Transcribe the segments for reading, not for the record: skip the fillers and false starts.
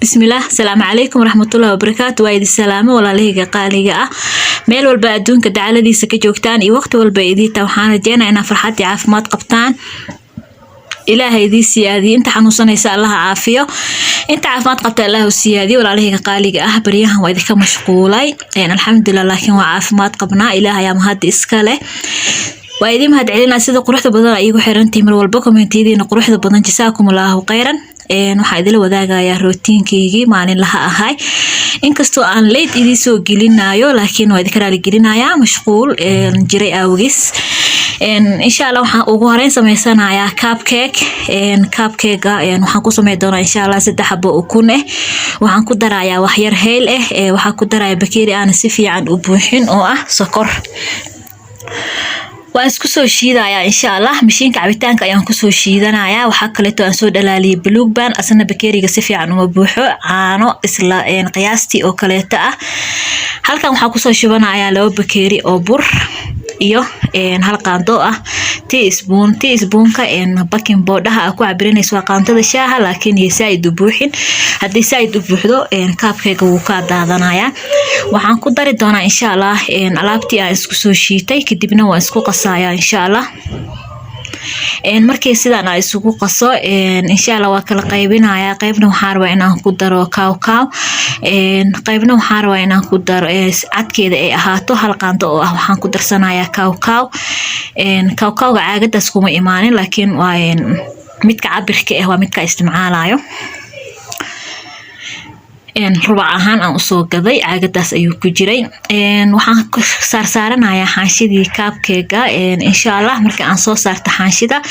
Bismillaah, asalaamu calaykum waraxmatullahi wabarakaatu. Waa idin salaamo, walaalahayga qaaliga ah, meel walba adduunka dacaladiisa ka joogtaan iyo waqti walba idiinta. Waxaan rajeynaa inaa farxad iyo caafimaad qabtaan. Ilaaha idii siyaadiyo. Inta xanuunsanaysa Allaha caafiyo, inta caafimaad qabta Allah u siyaadiyo. Walaalahayga qaaliga ah, baryahan waa idinka mashquulay, alxamdulilah, laakiin waa caafimaad qabnaa. Ilaah ayaa mahad iska leh. Waa idiin mahad celinaa sida quruxda badan ay iigu xirantihiin mar walba, commentiyadiina quruxda badan. Jasaakum Allahu khayran. Waxaa idila wadaagayaa routinekeygii maalinlaha ahay. Inkastoo aan late idiin soo gelinayo, laakiin waa idinka raali gelinayaa mashquul jiray awgis. Insha Allah, waxaan ugu horeyn sameysanayaa cupcake. Cupcake waxaan ku sameyn doonaa, insha Allah, 3 xabo ukun ah. Waxaan ku darayaa waxyar hayl ah. Waxaan ku darayaa bakeeri aan si fiican u buuxin oo ah sokor. Waan isku soo shiidayaa, insha Allah. Mashiinka cabitaanka ayaan kusoo shiidanayaa. Waxaa kaleeto aan soo dhalaaliyay Blue Band, asna bakeeriga si fiican uma buuxo. Caano isla qiyaastii oo kaleeto ah. Halkan waxaa kusoo shubanayaa 2 bakeeri oo bur iyo 1 qaando ah teaspoon. Teaspoonka baking powderha aa ku cabirinayso waa qaandada shaaha, laakiin iyo saaid u buuxin. Haddii saaid u buuxdo, cupcakega wuu kaa daadanayaa. Waxaan ku dari doonaa, insha Allah, alaabtii aan isku soo shiitay. Kadibna waan isku qasayaa, insha Allah. Markii sidaan aan isugu qaso, insha Allah, waa kala qaybinayaa. Qaybna waxaan rabaa inaan ku daro cocoa, qaybna waxaan rabaa inaan ku daro cadkeeda ay ahaato. 1 qaando oo ah waxaan ku darsanayaa cocoa. Cocoaga caagadaas kuma imaanin, laakiin waa midka cabirka ah, waa midka isticmaalayo. Rubac ahaan aan usoo gaday, caagadaas ayuu ku jiray. Waxaan saarsaaranayaa xaanshidii cupcakega, insha Allah. Marka aan soo saarto xaanshida,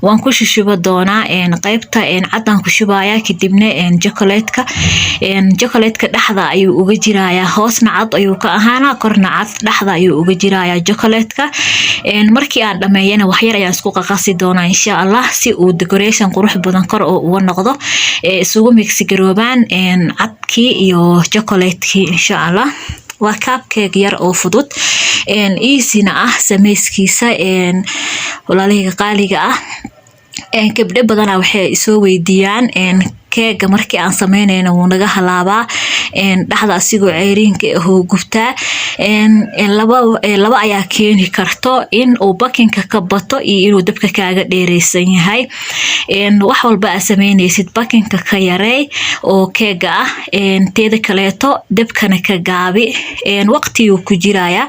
waan ku shushuba doonaa. Qaybta caddaan ku shubayaa, kadibna chocolateka. Chocolateka dhexda ayuu uga jirayaa. Hoosna cad ayuu ka ahaanaa, korna cad, dhexda ayuu uga jirayaa chocolateka. Markii aan dhameeyana, waxyar ayaan isku qaqasi doonaa, insha Allah, si uu decoration qurux badan kor oo uga noqdo, isugu mix garoobaan cadkii iyo chocolatekii, insha Allah. Waa cupcake yar oo fudud, easyna ah sameyskiisa. Walaalahayga qaaliga ah, gabdho badanaa waxay isoo weydiiyaan: keega markii aan sameynayno wuu naga halaabaa, dhexda asigoo ceyriinka ahuu gubtaa. Laba ayaa keeni karto: in uu bakingka ka bato iyo inuu dabka kaaga dheereysan yahay. Wax walba aad sameynaysid, bakingka ka yareey oo keega ah. Teeda kaleeto, dabkana ka gaabi. Waqtiguu ku jirayaa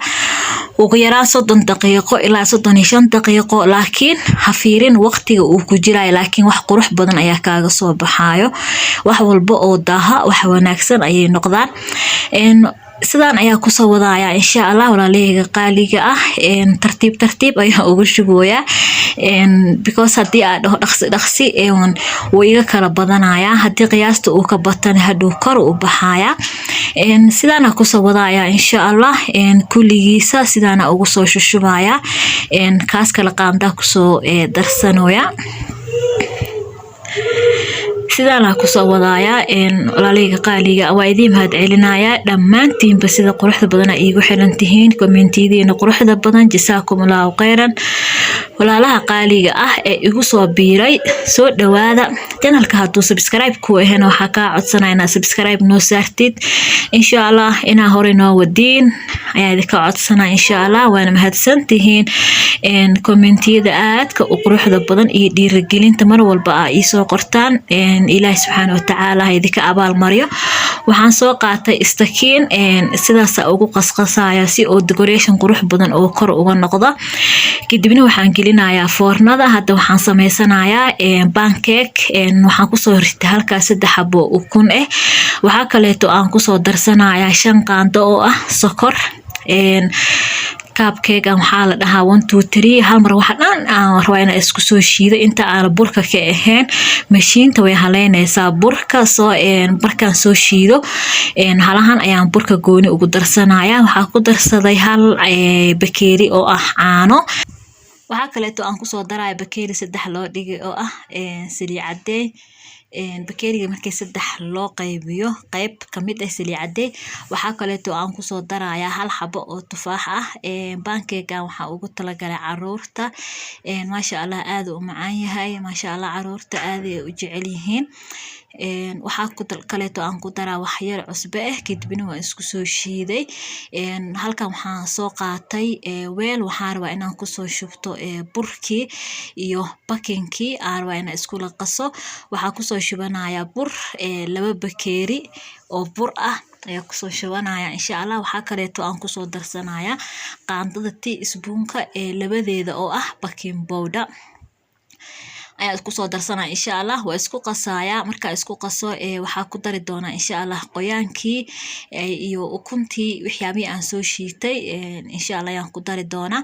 ugu yaraan 30 daqiiqo ilaa 35 daqiiqo, laakiin ha fiirin waqtiga uu ku jirayo, laakiin wax qurux badan ayaa kaaga soo baxaayo. Wax walba oo daaha wax wanaagsan ayay noqdaan. Sidaan ayaa kusoo wadaaya, insha Allah. Walaalahayga qaaliga ah, tartiib tartiib ayaan uga shubooyaa, because haddii aa dhaho dhaqsi dhaqsi, wuu iga kala badanayaa. Haddii qiyaasta uu ka batana, hadhow kor u baxayaa. Sidaana kusoo wadaaya, insha Allah. Kulligiisa sidaana ugu soo shushubaya. Kaas kale qaandaa kusoo darsanooya. Sidaana kusoo wadaaya. Walaalahayga qaaliga, waa idiin mahad celinayaa dhammaantiinba sida quruxda badan ay iigu xiran tihiin, commentiyadiina quruxda badan. Jasaakum Allahu khayran. Walaalaha qaaliga ah ee igu soo biiray, soo dhawaada channelka. Hadduu subscribe ku ahayn, waxaa kaa codsanaya inaad subscribe noo saartid, insha Allah. Inaa hore noo wadiin ayaa idinka codsanaya, insha Allah. Waana mahadsantihiin commentiyada aadka u quruxda badan iyo dhiirigelinta mar walba aa iisoo qortaan. Ilaahi subxaana watacaala ha idinka abaalmariyo. Waxaan soo qaatay istakiin, sidaasa ugu qasqasaya si oo decoration qurux badan oo kor uga noqdo. Kadibna waxaan gelinayaa foornada. Hadda waxaan sameysanayaa pancake. Waxaan kusoo ritay halkaas 3 xabo ukun ah. Waxaa kaleeto aan kusoo darsanayaa 5 qaando oo ah sokor. Cupcakegan waxaa la dhahaa one two three. Hal mar waxa dhan aan rabaa inaan isku soo shiido inta aan burka ka ahayn. Mashiinta way haleynaysaa burka. Soo markaan soo shiido, halahan ayaan burka gooni ugu darsanaya. Waxaa ku darsaday 1 bakeeri oo ah caano. Waxaa kaleeto aan kusoo daraya bakeeri saddex loo dhigay oo ah saliid caddeey. Bakeeriga markii saddex loo qaybiyo, qayb kamid ah saliid caddeey. Waxaa kaleeto aan kusoo darayaa 1 xabo oo tufaax ah. Pancakegan waxaa ugu talagalay caruurta. Maasha Allah, aad u macaan yahay. Maasha Allah, caruurta aad ay u jecel yihiin. Waxaa kaleeto aan ku daraa waxyar cusbo ah, kadibna waan isku soo shiiday. Halkan waxaan soo qaatay weel. Waxaan rabaa inaan kusoo shubto burkii iyo bakinkii aan rabaa inaan iskula qaso. Waxaa kusoo shubanayaa bur, 2 bakeeri oo bur ah ayaa kusoo shubanaya, insha Allah. Waxaa kaleeto aan kusoo darsanaya qaandada tea spoonka ee labadeeda oo ah baking powder ayaa isku soo darsanaya, insha Allah. Waa isku qasayaa. Markaa isku qaso, waxaa ku dari doonaa, insha Allah, qoyaankii iyo ukuntii, waxyaabihii aan soo shiitay, insha Allah, ayaan ku dari doonaa.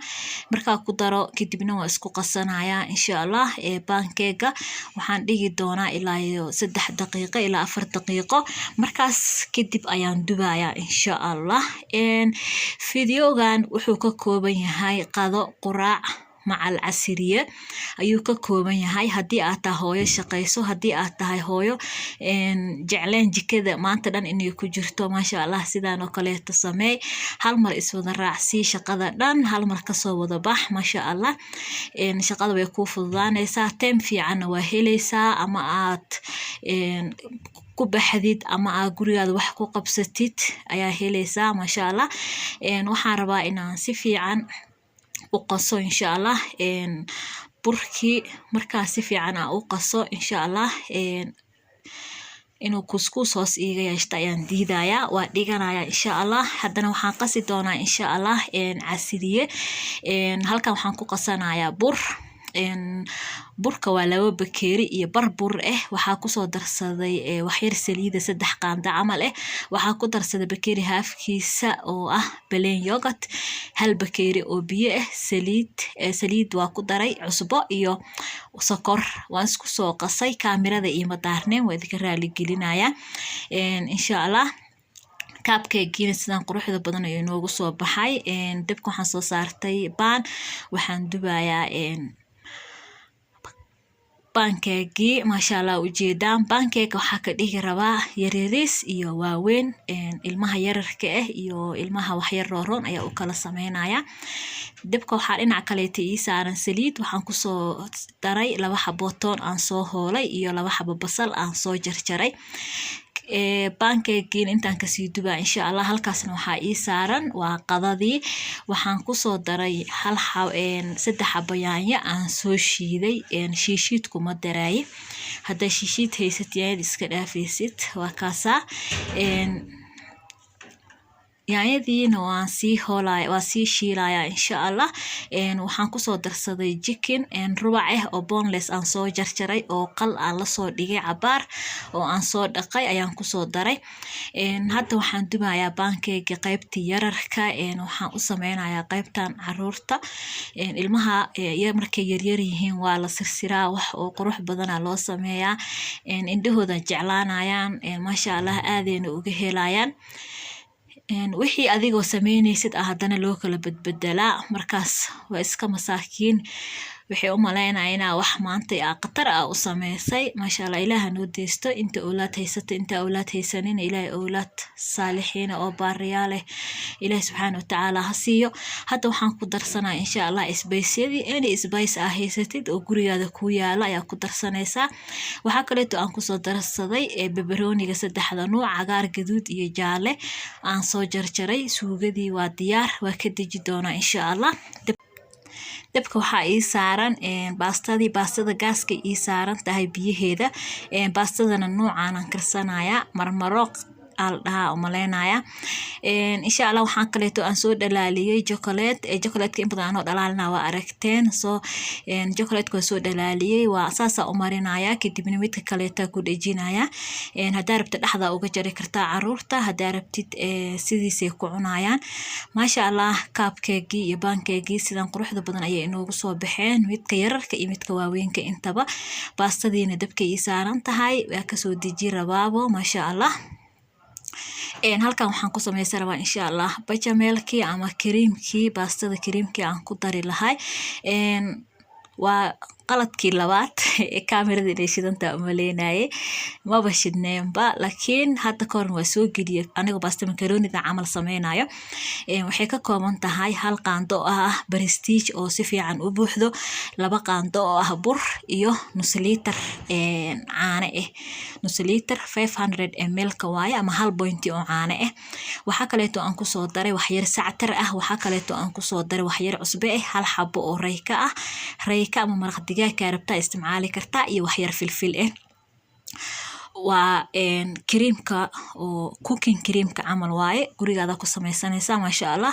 Markaa ku daro kadibna waa isku qasanayaa, insha Allah. Pancake-ga waxaan dhigi doonaa ilaa iyo 3 daqiiqo ilaa 4 daqiiqo. Markaas kadib ayaan dubayaa, insha Allah. Videogan wuxuu ka kooban yahay qado, quraac macal casiriye ayuu ka kooban yahay. Haddii aad tahay hooyo shaqayso, haddii aad tahay hooyo jecleen jikada maanta dhan inay ku jirto, maasha Allah, sidaan oo kaleeto sameey. Hal mar iswada raacsii shaqada dhan, hal mar kasoo wada bax, maasha Allah. Shaqada way kuu fududaanaysaa, time fiicanna waa helaysaa, ama aad ku baxdid ama aad gurigaada wax ku qabsatid ayaa helaysaa, maasha Allah. Waxaan rabaa inaan si fiican u qaso, insha Allah, burkii. Markaa si fiican aan u qaso, insha Allah, inuu kuskuus hoos iiga yeeshto ayaan diidayaa. Waa dhiganayaa, insha Allah. Haddana waxaan qasi doonaa, insha Allah, casiriye. Halkan waxaan ku qasanayaa bur. Burka waa 2 bakeeri iyo bar bur ah. Waxaa kusoo darsaday waxyar saliida, 3 qaando camal ah. Waxaa ku darsaday bakeeri haafkiisa oo ah plain yogurt, hal bakeeri oo biyo ah, saliid. Saliid waa ku daray, cusbo iyo sokor. Waan isku soo qasay. Kaamirada iima daarneen, waa idinka raali gelinaya, insha Allah. Cupcake-giina sidaan quruxda badan ayuu inoogu soo baxay. Dabka waxaan soo saartay pan. Waxaan dubayaa pancake-gii, maasha Allah. Ujeedaan, pancake waxaa ka dhigi rabaa yaryariis iyo waaweyn. Ilmaha yararka ah iyo ilmaha waxyar rooroon ayaa u kala sameynaya. Dabka waxaa dhinac kaleeta ii saaran saliid. Waxaan kusoo daray 2 xabo toon aan soo hoolay iyo 2 xabo basal aan soo jarjaray. Pancake-giina intaan kasii dubaa, insha Allah. Halkaasna waxaa ii saaran waa qadadii. Waxaan kusoo daray hal 3 xabo yaanyo aan soo shiiday. Shiishiid kuma daraaye. Haddaa shiishiid haysat, yaanyada iska dhaafaysid. Waa kaasaa. Yaanyadiina waan sii hoolaya, waa sii shiilaya, insha Allah. Waxaan kusoo darsaday chicken rubac ah oo boneless aan soo jarjaray oo qal aan lasoo dhigay cabaar oo aan soo dhaqay ayaan kusoo daray. Hadda waxaan dubayaa pancake-ga qaybtii yararka. Waxaan u sameynayaa qaybtan caruurta. Ilmaha markay yaryar yihiin waa la sirsiraa, wax oo qurux badana loo sameeyaa, indhahooda jeclaanayaan, maasha Allah, aadayna uga helayaan. Wixii adigoo sameynaysid ah haddana loo kala badbedelaa. Markaas waa iska masaakiin, waxay u malaynaya inaa wax maanta aa khatar ah u sameysay, maasha Allah. Ilaaha noo deysto inta owlaad haysato, inta owlaad haysanin Ilaahay owlaad saalixiina oo baariyaa leh Ilaahay subxaana watacaala ha siiyo. Hadda waxaan ku darsanaa, insha Allah, spice-yadii. Any spice aa haysatid oo gurigaada ku yaala ayaa ku darsanaysaa. Waxaa kaleeto aan kusoo darsaday beberooniga saddexda nuuc, cagaar, gaduud iyo jaale, aan soo jarjaray. Suugadii waa diyaar, waa ka deji doonaa, insha Allah. Dabka waxaa ii saaran baastadii. Baastada gaaska ii saaran tahay biyaheeda. Baastadana nuucaanaan karsanaya, marmaro aa la dhahaa umaleynaya, insha Allah. Waxaan kaleeto aan soo dhalaaliyey chocolate. Chocolateka in badan anoo dhalaalina waa aragteen. So chocolateka waa soo dhalaaliyey, waa saasaa u marinaya, kadibna midka kaleeta ku dhejinaya. Haddaa rabtid dhexda uga jari kartaa caruurta, haddaa rabtid sidiisay ku cunayaan, maasha Allah. Cupcake-gii iyo pancake-gii sidan quruxda badan ayay inoogu soo baxeen, midka yararka iyo midka waaweynka intaba. Baastadiina dabka ii saaran tahay, waa kasoo deji rabaabo, maasha Allah. Halkan waxaan ku sameysan rabaa, insha Allah, bechamelkii ama kariimkii, baastada kariimkii aan ku dari lahay. Waa Qaladkii labaad ee kaamirada inay shidantaa umaleynaye, maba shidneenba, laakiin hadda kahorn waa soo geliyay anigoo baasta makaroonida camal sameynayo. Waxay ka kooban tahay 1 qaando oo ah Prestige oo si fiican u buuxdo, 2 qaando oo ah bur iyo nus liitar caano ah. Nus liitar 500 ml-ka waaye ama hal bointi oo caano ah. Waxaa kaleeto aan kusoo daray waxyar sactar ah. Waxaa kaleeto aan kusoo daray waxyar cusbe ah, hal xabo oo reyka ah, reyka ama maraq digaagka rabtaa isticmaali kartaa, iyo waxyar filfil ah. Waa creamka oo cooking creamka camal waaye, gurigaada ku sameysanaysaa, maasha Allah.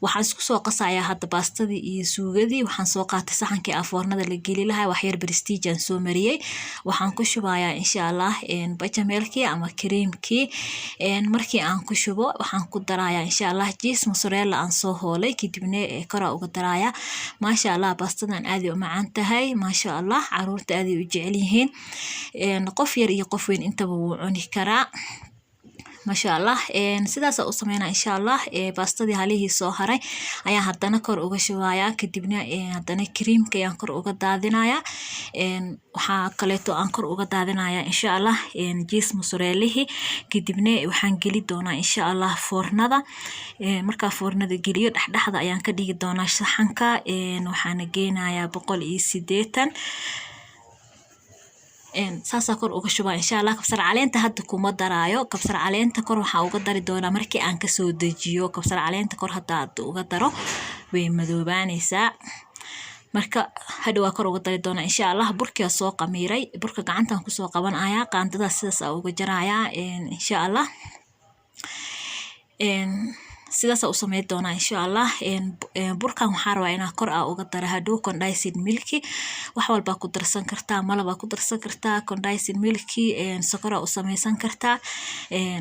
Waxaan isku soo qasayaa hadda baastadii iyo suugadii. Waxaan soo qaatay saxankii aan foornada la geli lahaa, waxyar Prestige aan soo mariyey. Waxaan ku shubayaa, insha Allah, bechamelkii ama creamkii. Markii aan ku shubo, waxaan ku darayaa, insha Allah, cheese mozzarella aan soo hoolay, kadibna koraa uga darayaa. Maasha Allah, baastadan aad ay u macaan tahay, maasha Allah. Caruurta aad ay u jecel yihiin, qof yar iyo qof weyn intaba wuu cuni karaa, maasha Allah. Sidaas u sameynaa, insha Allah. Baastadii halihii soo haray ayaan haddana kor uga shubayaa, kadibna haddana creamka ayaan kor uga daadinayaa. Waxaa kaleeto aan kor uga daadinayaa, insha Allah, cheese mozzarellihii. Kadibna waxaan geli doonaa, insha Allah, foornada. Markaa foornada geliyo, dhexdhexda ayaan ka dhigi doonaa saxanka. Waxaana geynayaa 180. Saasaa kor uga shubaa, insha Allah. Kabsar caleenta hadda kuma daraayo. Kabsar caleenta kor waxaa uga dari doonaa markii aan kasoo dejiyo. Kabsar caleenta kor hadda aad uga daro, way madoobaanaysaa. Marka hadhow waa kor uga dari doonaa, insha Allah. Burkia soo qamiiray, burka gacantan kusoo qabanayaa, qaandadaas sidaas aa uga jarayaa, insha Allah. Sidaasa u sameyn doonaa, insha Allah. Burkan waxaa rabaa inaa kor aa uga dara hadhow condensed milk. Wax walbaa ku darsan kartaa, malabaa ku darsan kartaa, condensed milk, sokoraa u sameysan kartaa,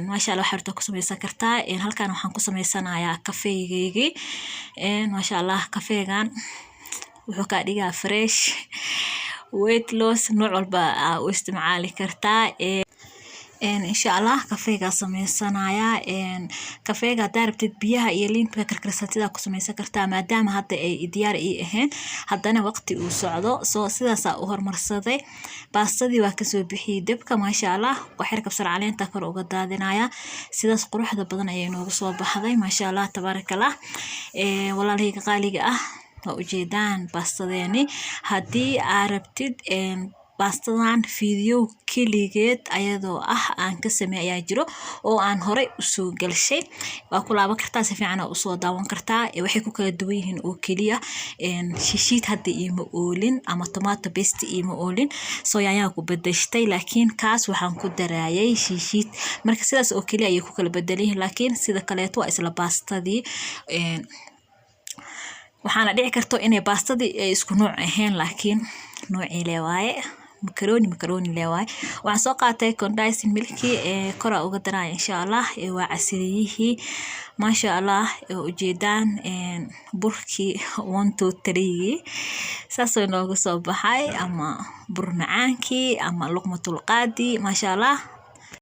maasha Allah, waxaa rabtaa ku sameysan kartaa. Halkan waxaan ku sameysanayaa kafeygeygii, maasha Allah. Kafeegan wuxuu kaa dhigaa fresh, weight loss, nooc walba aa u isticmaali kartaa, insha Allah. Kafeegaa sameysanaya. Kafeega haddaa rabtid, biyaha iyo liinta karkarsatida ku sameysan kartaa. Maadaama hadda ay diyaar ii ahayn, haddana waqti uu socdo, soo sidaasaa u hormarsaday. Baastadii waa kasoo bixiyey dabka, maasha Allah. Waxyar kabsar caleenta kor uga daadinaya. Sidaas quruxda badan ayay noogu soo baxday, maasha Allah, tabaarakallah. Walaalahayga qaaliga ah, waa ujeedaan baastadeeni. Haddii aa rabtid baastadan, video keligeed ayadoo ah aan ka sameey ayaa jiro oo aan horey usoo galshay. Waa ku laaban kartaa, si fiican aa usoo daawan kartaa. Waxay ku kala duwan yihiin oo keliya shishiid hadda iima oolin ama tomato paste iima oolin, soo yaanyaan ku bedeshtay, laakiin kaas waxaan ku daraayay shishiid. Marka sidaas oo keliya ayay ku kala bedelan yihiin, laakiin sida kaleeto waa isla baastadii. Waxaana dhici karto inay baastadii ay isku nooc ahayn, laakiin noocii le waaye, makaroni makaroni le waaye. Waxaan soo qaatay condensed milk, ee koraa uga daraya, insha Allah. Waa casiriyihii, maasha Allah. Ujeedaan burkii 1 2 3 saasoo nooga soo baxay, ama bur macaankii ama luqmatul qaadi, maasha Allah.